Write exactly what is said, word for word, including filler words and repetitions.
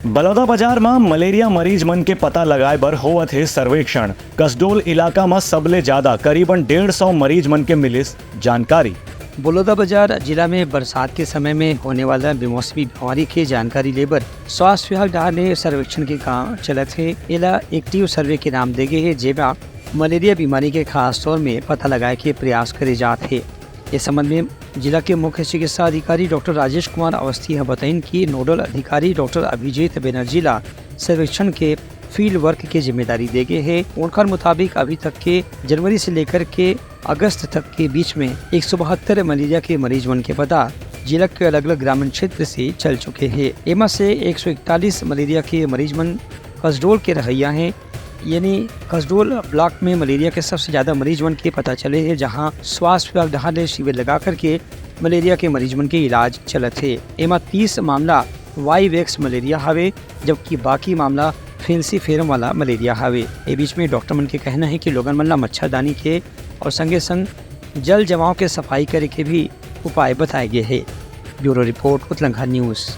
बलौदाबाजार म मलेरिया मरीज मन के पता लगाए बर होवत हे सर्वेक्षण। कसडोल इलाका म सबले ज्यादा करीबन डेढ़ सौ मरीज मन के मिलिस जानकारी। बलौदाबाजार जिला में बरसात के समय में होने वाला बेमौसमी बीमारी के जानकारी लेबर स्वास्थ्य विभाग डहार ले सर्वेक्षण के काम चलत हे। एला एक्टिव सर्वे के नाम दे गे हे, जेमा मलेरिया बीमारी के खास तौर में पता लगाए के प्रयास करे जात हे। इस संबंध में जिला के मुख्य चिकित्सा अधिकारी डॉक्टर राजेश कुमार अवस्थी ह बताइन कि नोडल अधिकारी डॉक्टर अभिजीत बनर्जी ला सर्वेक्षण के फील्ड वर्क के जिम्मेदारी दे गे हे। उनकर मुताबिक अभी तक के जनवरी से लेकर के अगस्त तक के बीच में एक सौ बहत्तर मलेरिया के मरीज मन के पता जिला के अलग-अलग ग्रामीण क्षेत्र से चल चुके हे। एमा से एक सौ इकतालीस मलेरिया के मरीज मन कसडोल के रहइया हे, यानी कसडोल ब्लॉक में मलेरिया के सबसे ज्यादा मरीज मन के पता चले हे, जहां स्वास्थ्य विभाग डहार ले शिविर लगा करके मलेरिया के मरीज मन के इलाज चलत हे। एमा तीस मामला वाईवेक्स मलेरिया हवे, जबकि बाकी मामला फेंसीफेरम वाला मलेरिया हवे। ए बीच में डॉक्टर मन के कहना हे कि लोगन मन ला मच्छरदानी के और संगे संग जल जमाव के सफाई करे के भी उपाय बताए गे हे। Bureau report, Utlangha news.